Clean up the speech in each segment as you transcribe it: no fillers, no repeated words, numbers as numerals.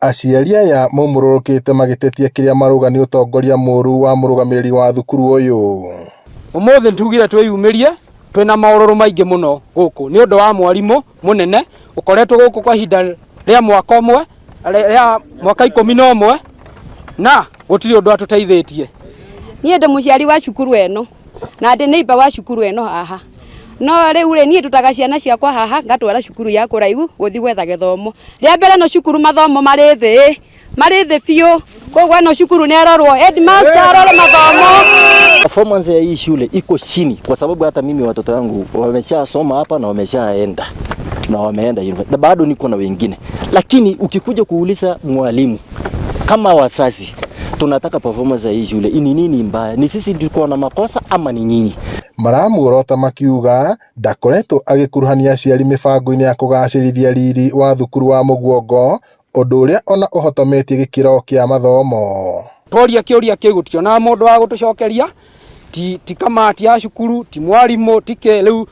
Aciari aya maumũrũrũkĩte magĩtetia kĩrĩa marauga nĩ ũtongoria mũru wa mũrũgamĩrĩri wa thukuru ũyũ. Ũmũthĩ nĩtugire twĩyumĩrie twĩna maũrũrũ maingĩ mũno gũkũ nĩ ũndũ wa mwarimũ mũnene ũkoretwo gũkũ kwa ihinda rĩa mwaka ũmwe rĩa mwaka 11 na gũtirĩ ũndũ atũteithĩtie. Niĩ ndĩ mũciari wa cukuru ĩno na ndĩ neighbor wa cukuru ĩno haha no rĩu rĩ niĩ ndutaga ciana ciakwa haha ngatwara cukuru ya kũraihu gũthiĩ gwetha gĩthomo. Rĩa mbere ĩno cukuru mathomo marĩ thĩ marĩ thĩ biũ koguo ĩno cukuru nĩ ĩrorwo headmaster arore mathomo. Performance ya hii shule iko chini kwa sababu hata mimi watoto wangu wameshasoma hapa na wameshaenda na wameenda university, na bado niko na wengine, lakini ukikuja kuuliza mwalimu kama wazazi tunataka performance ya hii shule ni nini mbaya? Ni sisi tulikuwa na makosa ama ni nyinyi? Maramuorota makiuga ndakoretwo agĩkuruhania aciari mĩbango-inĩ ya kũgacĩrithia riri wa thukuru wa Mũguongo, ũndũ ũrĩa ona ũhotometie gĩkĩro kĩa mathomo. Tworia kĩũria kĩu gũtionaga mũndũ wa gũtũcokeria, ti kamati ya cukuru, ti mwarimũ, ti kĩ rĩu,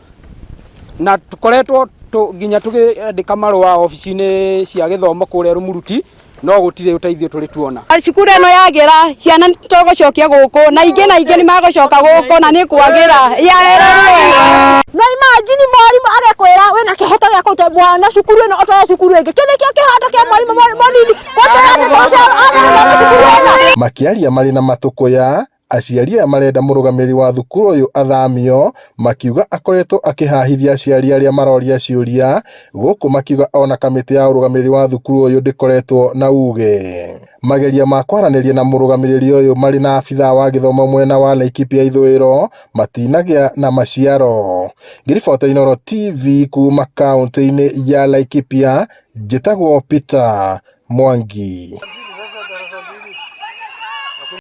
na tũkoretwo nginya tũkĩandĩka marũa obici-inĩ cia gĩthomo kũrĩa Rũmuruti, no gũtirĩ ũteithio tũrĩ tuona. Cukuru ĩno yagĩra ciana tũgũcokia gũkũ na ingĩ na ingĩ nĩ magũcoka gũkũ na nĩ kwagĩra yarererwo wega. No imagine mwarimu agekwĩra wĩna kĩhoto gĩa kũruta mwana cukuru ĩno ũtware cukuru ĩngĩ. Kĩ nĩkĩo kĩhoto kĩa mwarimũ mũnini gũtwĩra atĩ agĩrĩirwo cukuru ĩno? Makĩaria marĩ na matũkũya, aciari aya marenda mũrũgamĩrĩri wa thukuru ũyũ athamio, makiuga akoretwo akĩhahithia aciari arĩa maroria ciũria, gũkũ makiuga ona kamĩtĩ ya ũrũgamĩrĩri wa thukuru ũyũ ndĩkoretwo na uge. Mageria ma kwaranĩria na mũrũgamĩrĩri ũyũ marĩ na abithaa wa gĩthomo mwena wa Laikipia ithũĩro matinagĩa na maciaro. Ngĩribota Inooro TV kuma kaũntĩ-inĩ ya Laikipia, njĩtagwo Peter Mwangi.